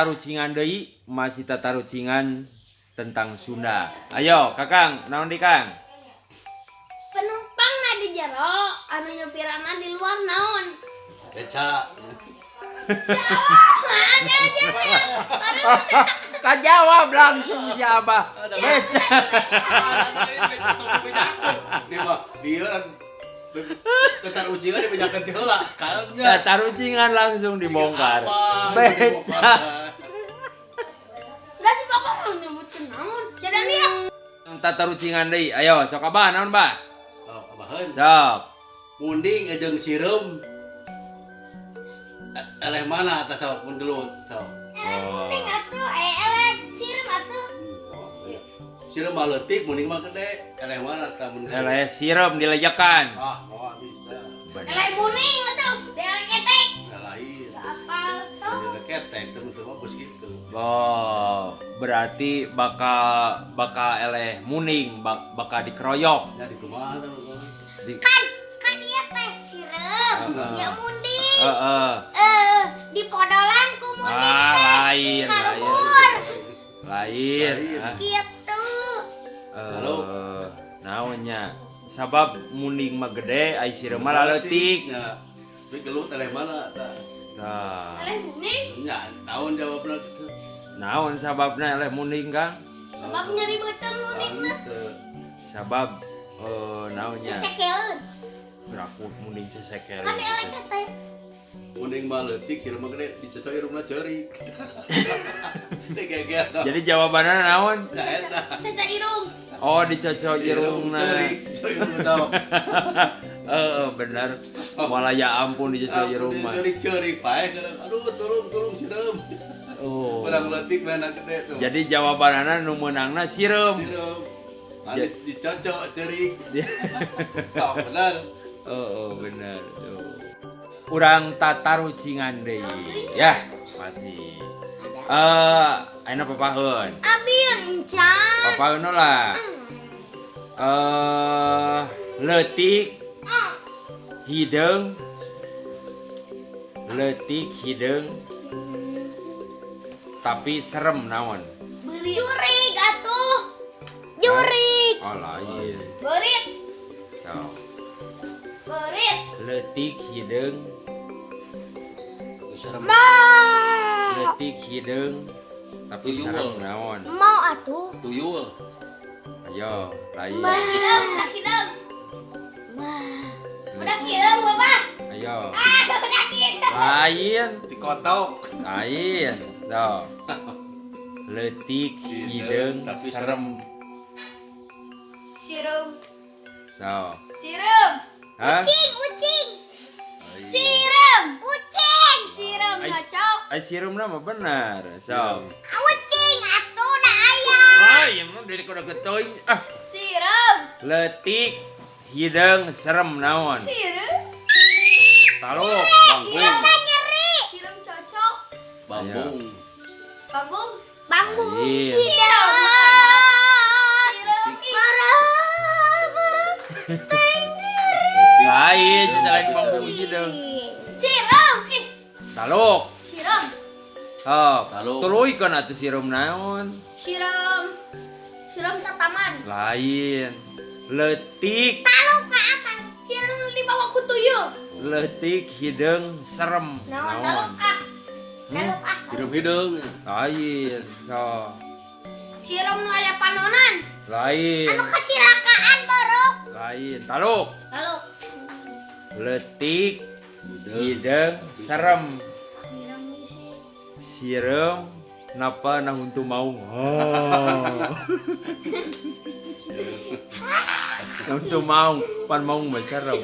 Tatarucingan deui, masih tatarucingan tentang Sunda. Ayo, Kakang, naon di, Kang? Penumpang na di jero, anu nyupirana di luar naon? Beca. Aja aja. Kajawab langsung si Abah. Beca. Dia mah dia kan tatarucingan dibejakeun ti heula kan nya. Tatarucingan langsung dibongkar. Apa? Beca. Udah si bapak mau nyebutkeun naon? Jadi dia. Tatarucingan deui. Ayo, sok Abah, naon, Bah? Oh, abaheun. Sok. Munding jeung sireum. Eleh mana atas sok mun gelut sok? Eleh munding atuh, eh eleh sireum atuh. Sireum mah leutik, munding mah gede. Eleh mana tah mun gelut? Eleh sireum dilejekan. Ah, moal bisa. Bener. Eleh munding atuh, eleh ketek. Nggak lain. Apa tuh? Jadi ketek teman-teman bos gitu. Oh, berarti bakal bakal eleh muning, bakal dikeroyok. Ya di kumaha tah lu? Di, Kan kan ieu teh sireum, ieu munding. Heeh. Eh, di podolan ku munding Ah, teh. lain, lain. Kaluhur. Lain. Lain. Ah. Gitu. Eh, naonnya? Sabab munding mah gede, ai sireum mah laleutik. Ya. Tapi gelut eleh mana tah? Tah. Eleh munding. Ya, naon jawabna kitu? Naon sababna eleh munding, Kang? Sebab nyeri beuteung munding mah. Teu. Sabab eh naonnya? Sesekeleun. Beraku munding sesekeleun. Kan eleh ketek. Munding mah leutik, sireum mah gede, dicocok irungna ceurik. Deh geger. Jadi jawabannya naon? Ya eta. Caca irung. Oh, dicocok irungna. Ceurik, cocok irungna jawab. Heeh, bener. Malah ya ampun dicocok irung mah. Ceurik-ceurik pae kadang. Aduh, tolong tolong sireum. Oh. Menang leutik menang gede tuh. Jadi jawabanana nu meunangna sireum. Sireum. Anu dicocok ceurik. Oh, bener. Oh, bener. Tuh. Urang tatarucingan deui. Ya, masih. Eh, ayeuna papaheun. Abi encan. Papaheun lah. Eh, leutik hideung, leutik hideung tapi serem naon? Beurit. Jurig atuh. Jurig. Oh, lain. Beurit. So, Beurit. leutik hideung, Serem. Ma. Leutik hideung tapi Tuyul. serem naon? Mau atuh. Tuyul. Ayo, lain. Hideung, udah hideung. Udah hideung, Bapak. Ayo. Ah, udah hideung. Lain. Dikotok. Lain. So. Leutik hideung tapi serem. Sireum. So. Sireum. Hah? Ucing, ucing. Sireum. Ucing. Sireum Ai, cocok. ai sireum mah bener. So. Ucing atuh da aya. Lain mah dari kuda geteuing. Ah, Sireum. leutik hideung serem naon? Sireum. Taluk, bangkung. Sireum teh nyeri. Sireum cocok. Bambung. Bambung. Bambu. Lain. Sireum. Sireum. Marah, marah. Lain, kita lain bambung hideung. Sireum. Ih, Taluk. sireum. Oh, Taluk. tuluykeun atuh sireum naon? Sireum. Sireum tataman. Lain. Leutik, Taluk ke atas. Sireum dibawa ku tuyul. Leutik hideung serem Naon naon? taluk ah. Taluk ah. Sireum hideung. Lain. So, Sireum nu aya panonan. Lain. Anu kecelakaan borok. Lain. Taluk. Taluk. Leutik hideung serem. Sireum isi. Sireum napa na huntu maung. Oh. Na huntu maung, pan maung mah serem.